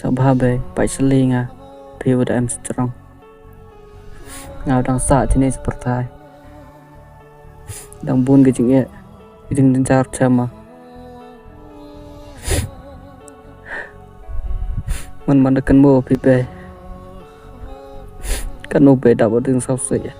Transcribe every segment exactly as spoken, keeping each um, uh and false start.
Da bha bei, pait sali nga, phi wa da em sa chrong. Nga dang sah chini sa pyrthai. Dang bun ka jingeh, ka jingjynjar cha ma. Man man da kynmaw phi bei. Kano bei da wa ding saw sih.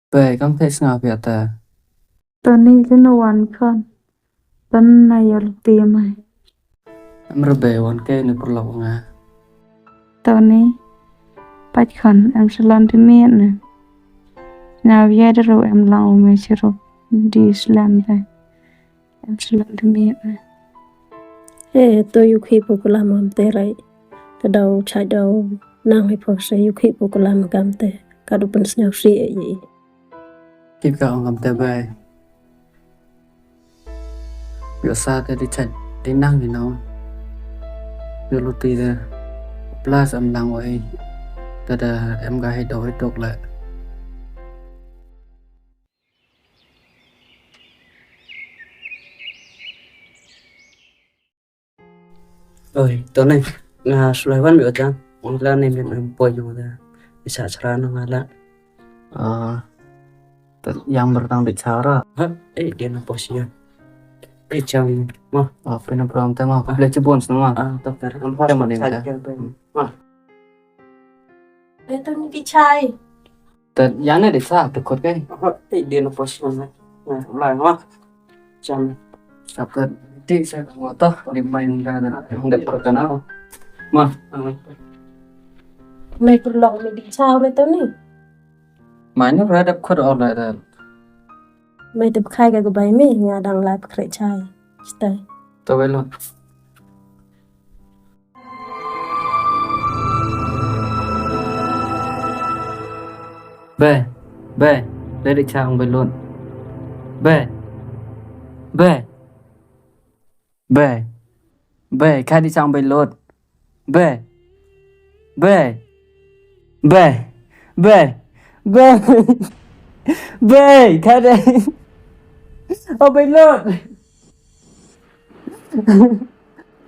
Bei, kam te sngaw phi ata. Toni kano wan khon. Toni na yol ti mai. Em re bei wan ke ni pyrlok nga. Toni, pait khon em salon ti miet ne. Nga wia da ro em lang u me chirup. Di slam te. Em salon ti miet ne. Eh, to yu khi pu kulam am te rai. Te dau chai dau nang hi pu se yu khi pu kulam kam te. Ka du pynsngaw si e i. Ki ka ong kam te bei. Yo sa te di chai di nang ni no. Yo luti de. Plus am lang wai. Te da em ga hi dau hi tok le. Oi, to ne, nga sulai wan bi ojang. Ila ne men em poi jong da. Bisa chara no nga la. Ah, te yang bertang di chara. Ha, eh, dia na pos ya. Eh, jang, ma. Ah, pina pram te ma. Beli chibun sama. Ah, to ter. Em ma ni. Ma. Betul ni di chai. Te ya ne di sa te kot kai. Te di na pos na. Na, lai ma. Jam. Sap te di sa ko to di main da na hong de perkana. Ma. Mai pyrlok ni di chai re to ni. Mai ni ra dap kot or lai da. Mai te khai ka ko bai mi nga dang lai pkre chai. Stai. To welo. Bei, bei, bei di chang bei lut. Bei, bei, bei, bei, khai di chang bei lut. Bei, bei, bei, bei, bei, bei, khai di. O bei lut.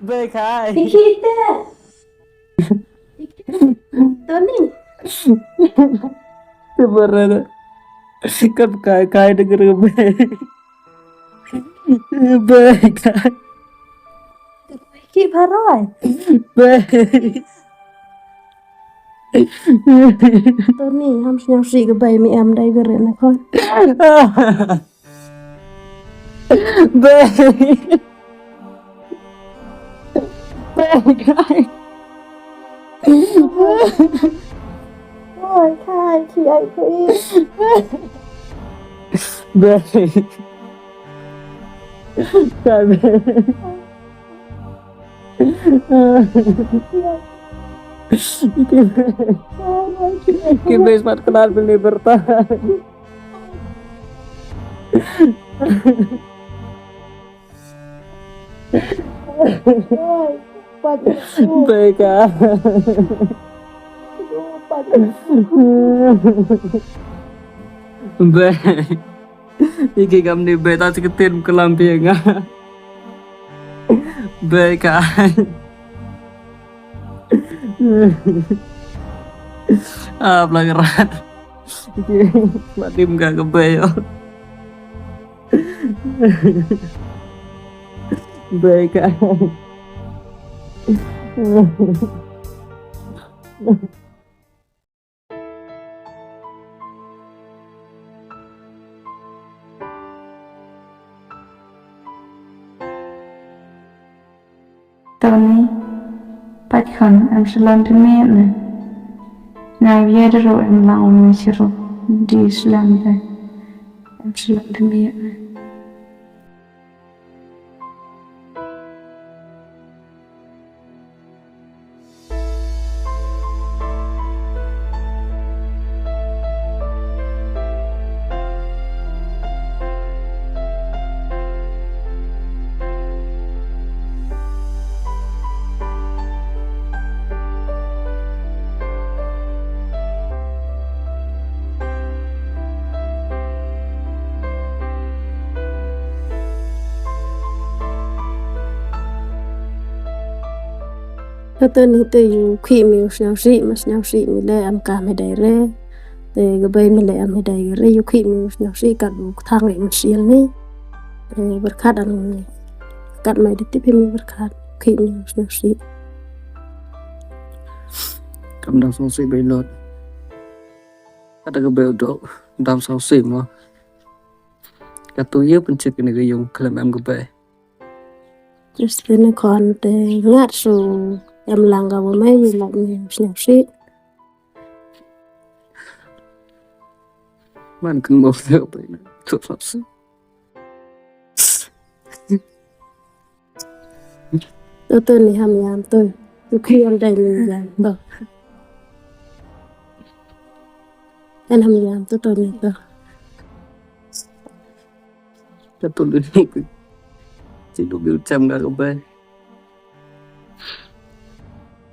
Bei khai. Ikite. Toni. Te bara da. Kap khai khai de gere bei. Bei khai. Ki baroi. Bei. Toni, ham sñiaw si ka bei mi em dai gere na khon. Bei. Bei khai. Oi, khai, ki ai ki. Bei. Khai bei. Ki bei smat klar beli bertahan. Bei ka. Bei. Iki kam ni bei ta chiketin kelam pia nga. Bei ka. Ah, pelanggaran. Madim ka ke bei, oh. Bei ka. Toni, pait khon em salon ti miet ne. Nga wia da ro em lang u me chirup di slam te. Em salon ti miet ne. Ka to ni te yu khih mi u sñiawsih, ma sñiawsih mi le em kam hi dei re. Te ka bei mi le em hi dei re, yu khih mi u sñiawsih kat u kthang i mynsiem mi. Te pyrkhat an mi. Kat mai de tip hi mi pyrkhat, khih mi u sñiawsih. Kam dang sñiawsih bei lot. Kat ka bei u dok, dang sñiawsih mo. Ka tu ye pynchit kani ka yung khlem em ka bei. Just pynkhon te ngat su em lang ka wa mai yu lak mi sñiawsih. Man kynmaw te ka bei na. Tu sñiawsih. To to ni ham yam to. Tu khih em dei ni yam to. En ham yam to to ni to. Ka tu lu ni. Ci lu bi u chem ka ka bei.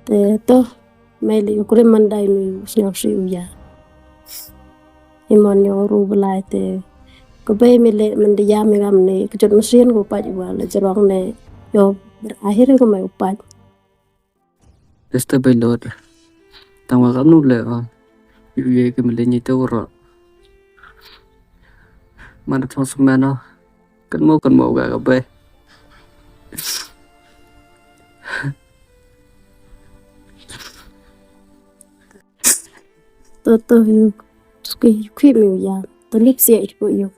Te to, mai le u krim man dei mi u sñiawsih u ya. I mon yong ru belai te. Ka bei mi le man de ya mi ngam ni, ka jot mynsiem ko pait wa le jrong ne. Yo, ber akhir ko mai u pait. Este bei lot. Tang wa kam nu le o. Yu ye ke mi le ni te ro. Man thong semen o. Kynmaw, kynmaw ka ka bei. To to yu. Ski yu khih mi u ya. To lip sia i pu yu.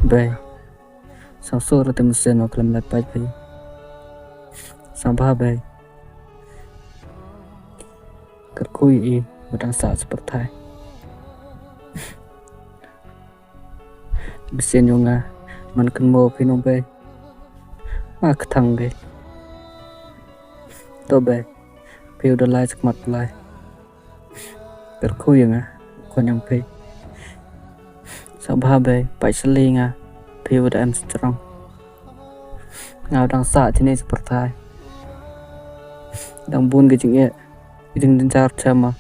Bei. Sñiawsih ra te mynsiem o khlem le pait phi. Sñiawbha bei. Kyrkhu i wa dang sah sa pyrthai. Mynsiem yong nga man kynmaw phi nong bei. Ma kthang bei. To bei. Phi u da lai sa khmat lai. Kyrkhu ya nga, khon yong phi. Sñiawbha bei, pait sali nga, phi wa da em sa jrong. Nga wa dang sah chini sa pyrthai. Dang bun ka jingeh, ka jingjynjar chem ma.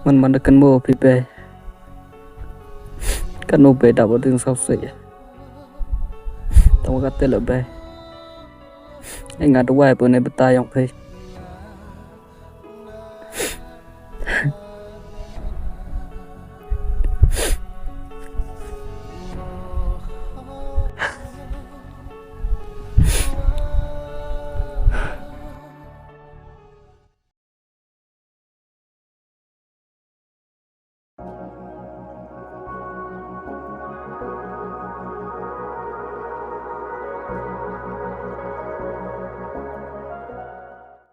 Man man da kynmaw phi bei. Kano bei da wa dang sñiawsih. Tang wa ka te le bei. Ai nga duwai pynne bynta yong phi.